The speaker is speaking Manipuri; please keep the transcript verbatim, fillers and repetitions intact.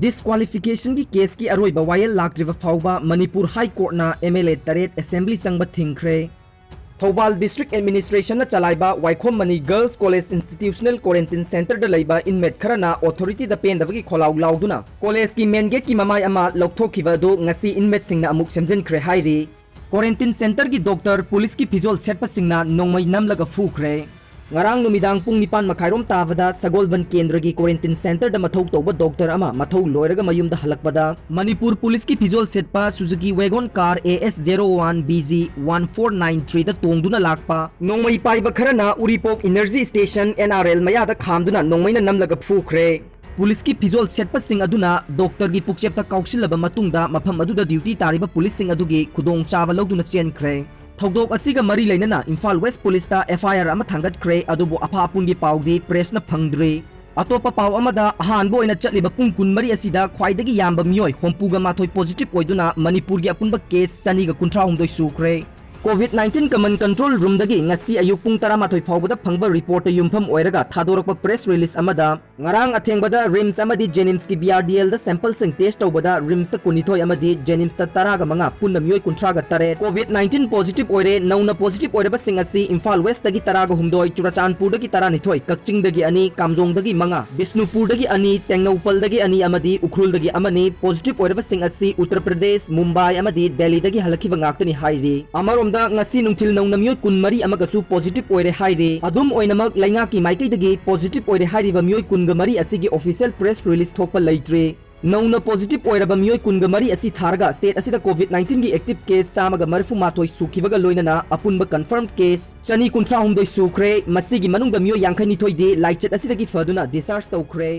Disqualificationꯒꯤ caseꯀꯤ ꯑꯔꯣꯏꯕ ꯋꯥꯌꯦꯜ ꯂꯥꯛꯇ꯭ꯔꯤꯕ ꯐꯥꯎꯕ ꯃꯅꯤꯄꯨꯔ High Courtꯅ MLA ꯇꯔꯦꯠ assembly ꯆꯪꯕ ꯊꯤꯡꯈ꯭ꯔꯦ꯫ ꯊꯧꯕꯥꯜ District Administrationꯅ ꯆꯂꯥꯏꯕ Waikhom Mani Girls College Institutional Quarantine Centreꯗ ꯂꯩꯕ inmate ꯈꯔꯅ authorityꯗ ꯄꯦꯟꯗꯕꯒꯤ ꯈꯣꯜꯂꯥꯎ ꯂꯥꯎꯗꯨꯅ collegeꯀꯤ main gateꯀꯤ ꯃꯃꯥꯏ ꯑꯃ ꯂꯧꯊꯣꯛꯈꯤꯕ ꯑꯗꯨ ꯉꯁꯤ inmateꯁꯤꯡꯅ ꯑꯃꯨꯛ ꯁꯦꯝꯖꯤꯟꯈ꯭ꯔꯦ ꯍꯥꯏꯔꯤ꯫ Quarantine centreꯒꯤ doctor, policeꯀꯤ ꯐꯤꯖꯣꯜ ꯁꯦꯠꯄꯁꯤꯡꯅ ꯅꯣꯡꯃꯩ ꯅꯝꯂꯒ ꯐꯨꯈ꯭ꯔꯦ꯫ ꯉꯔꯥꯡ ꯅꯨꯃꯤꯗꯥꯡ ꯄꯨꯡ ꯅꯤꯄꯥꯟ ꯃꯈꯥꯏꯔꯣꯝ ꯇꯥꯕꯗ ꯁꯒꯣꯜꯕꯟ ꯀꯦꯟꯗ꯭ꯔꯒꯤ quarantine centreꯗ ꯃꯊꯧ ꯇꯧꯕ doctor ꯑꯃ ꯃꯊꯧ ꯂꯣꯏꯔꯒ ꯃꯌꯨꯝꯗ ꯍꯜꯂꯛꯄꯗ ꯃꯅꯤꯄꯨꯔ policeꯀꯤ ꯐꯤꯖꯣꯜ ꯁꯦꯠꯄ Suzuki wagon car AS zero one BG one four nine threeꯗ ꯇꯣꯡꯗꯨꯅ ꯂꯥꯛꯄ ꯅꯣꯡꯃꯩ ꯄꯥꯏꯕ ꯈꯔꯅ ꯎꯔꯤꯄꯣꯛ Energy Station NRL ꯃꯌꯥꯗ ꯈꯥꯝꯗꯨꯅ ꯅꯣꯡꯃꯩꯅ ꯅꯝꯂꯒ ꯐꯨꯈ꯭ꯔꯦ꯫ Policeꯀꯤ ꯐꯤꯖꯣꯜ ꯁꯦꯠꯄꯁꯤꯡ ꯑꯗꯨꯅ doctorꯒꯤ ꯄꯨꯛꯆꯦꯞꯇ ꯀꯥꯎꯁꯤꯜꯂꯕ ꯃꯇꯨꯡꯗ ꯃꯐꯝ ꯑꯗꯨꯗ duty ꯇꯥꯔꯤꯕ policeꯁꯤꯡ ꯑꯗꯨꯒꯤ ꯈꯨꯗꯣꯡꯆꯥꯕ ꯂꯧꯗꯨꯅ ꯆꯦꯟꯈ꯭ꯔꯦ꯫ ꯊꯧꯗꯣꯛ ꯑꯁꯤꯒ ꯃꯔꯤ ꯂꯩꯅꯅ ꯏꯝꯐꯥꯜ West policeꯇ FIR ꯑꯃ ꯊꯥꯡꯒꯠꯈ꯭ꯔꯦ, ꯑꯗꯨꯕꯨ ꯑꯐꯥ ꯑꯄꯨꯟꯒꯤ ꯄꯥꯎꯗꯤ pressꯅ ꯐꯪꯗ꯭ꯔꯤ꯫ ꯑꯇꯣꯞꯄ ꯄꯥꯎ ꯑꯃꯗ, ꯑꯍꯥꯟꯕ ꯑꯣꯏꯅ ꯆꯠꯂꯤꯕ ꯄꯨꯡ ꯀꯨꯟꯃꯔꯤ ꯑꯁꯤꯗ ꯈ꯭ꯋꯥꯏꯗꯒꯤ ꯌꯥꯝꯕ ꯃꯤꯑꯣꯏ ꯍꯨꯝꯐꯨꯒ ꯃꯥꯊꯣꯏ positive ꯑꯣꯏꯗꯨꯅ ꯃꯅꯤꯄꯨꯔꯒꯤ ꯑꯄꯨꯟꯕ case ꯆꯅꯤꯒ ꯀꯨꯟꯊ꯭ꯔꯥ ꯍꯨꯝꯗꯣꯏ ꯁꯨꯈ꯭ꯔꯦ꯫ Covid nineteen Command Control Roomꯗꯒꯤ ꯉꯁꯤ ꯑꯌꯨꯛ ꯄꯨꯡ ꯇꯔꯥꯃꯥꯊꯣꯏ ꯐꯥꯎꯕꯗ ꯐꯪꯕ reportꯇ ꯌꯨꯝꯐꯝ ꯑꯣꯏꯔꯒ ꯊꯥꯗꯣꯔꯛꯄ press release ꯑꯃꯗ, ꯉꯔꯥꯡ ꯑꯊꯦꯡꯕꯗ RIMS ꯑꯃꯗꯤ JNIMSꯀꯤ BRDLꯗ sampleꯁꯤꯡ test ꯇꯧꯕꯗ RIMSꯇ ꯀꯨꯟꯅꯤꯊꯣꯏ ꯑꯃꯗꯤ JNIMSꯇ ꯇꯔꯥꯒ ꯃꯉꯥ, ꯄꯨꯟꯅ ꯃꯤꯑꯣꯏ ꯀꯨꯟꯊ꯭ꯔꯥꯒ ꯇꯔꯦꯠ Covid nineteen positive ꯑꯣꯏꯔꯦ꯫ ꯅꯧꯅ positive ꯑꯣꯏꯔꯕꯁꯤꯡ ꯑꯁꯤ ꯏꯝꯐꯥꯜ Westꯇꯒꯤ ꯇꯔꯥꯒ ꯍꯨꯝꯗꯣꯏ, ꯆꯨꯔꯆꯥꯟꯄꯨꯔꯗꯒꯤ ꯇꯔꯥꯅꯤꯊꯣꯏ, ꯀꯛꯆꯤꯡꯗꯒꯤ ꯑꯅꯤ, ꯀꯥꯝꯖꯣꯡꯗꯒꯤ ꯃꯉꯥ, ꯕꯤꯁꯅꯨꯄꯨꯔꯗꯒꯤ ꯑꯅꯤ, ꯇꯦꯡꯅꯧꯄꯜꯗꯒꯤ ꯑꯅꯤ ꯑꯃꯗꯤ ꯎꯈ꯭ꯔꯨꯜꯗꯒꯤ ꯑꯃꯅꯤ꯫ Positive ꯑꯣꯏꯔꯕꯁꯤꯡ ꯑꯁꯤ ꯎꯠꯇꯔ ꯄ꯭ꯔꯗꯦꯁ, ꯃꯨꯝꯕꯥꯏ ꯑꯃꯗꯤ ꯗꯦꯜꯂꯤꯗꯒꯤ ꯍꯜꯂꯛꯈꯤꯕ ꯉꯥꯛꯇꯅꯤ ꯍꯥꯏꯔꯤ꯫ ꯑꯃꯔꯣꯝꯗ, ꯉꯁꯤ ꯅꯨꯡꯊꯤꯜ ꯅꯧꯅ ꯃꯤꯑꯣꯏ ꯀꯨꯟꯃꯔꯤ ꯑꯃꯒꯁꯨ positive ꯑꯣꯏꯔꯦ ꯍꯥꯏꯔꯤ꯫ ꯑꯗꯨꯝ ꯑꯣꯏꯅꯃꯛ, ꯂꯩꯉꯥꯛꯀꯤ ꯃꯥꯏꯀꯩꯗꯒꯤ positive ꯑꯣꯏꯔꯦ ꯍꯥꯏꯔꯤꯕ ꯃꯤꯑꯣꯏ ꯀꯨꯟꯒ ꯃꯔꯤ ꯑꯁꯤꯒꯤ official press release ꯊꯣꯛꯄ ꯂꯩꯇ꯭ꯔꯤ꯫ ꯅꯧꯅ positive ꯑꯣꯏꯔꯕ ꯃꯤꯑꯣꯏ ꯀꯨꯟꯒ ꯃꯔꯤ ꯑꯁꯤ ꯊꯥꯔꯒ state ꯑꯁꯤꯗ Covid nineteenꯒꯤ active case ꯆꯥꯝꯃꯒ ꯃꯔꯤꯐꯨ ꯃꯥꯊꯣꯏ ꯁꯨꯈꯤꯕꯒ ꯂꯣꯏꯅꯅ ꯑꯄꯨꯟꯕ confirmed case ꯆꯅꯤ ꯀꯨꯟꯊ꯭ꯔꯥ ꯍꯨꯝꯗꯣꯏ ꯁꯨꯈ꯭ꯔꯦ꯫ ꯃꯁꯤꯒꯤ ꯃꯅꯨꯡꯗ ꯃꯤꯑꯣꯏ ꯌꯥꯡꯈꯩ ꯅꯤꯊꯣꯏꯗꯤ ꯂꯥꯏꯆꯠ ꯑꯁꯤꯗꯒꯤ ꯐꯗꯨꯅ discharge ꯇꯧꯈ꯭ꯔꯦ꯫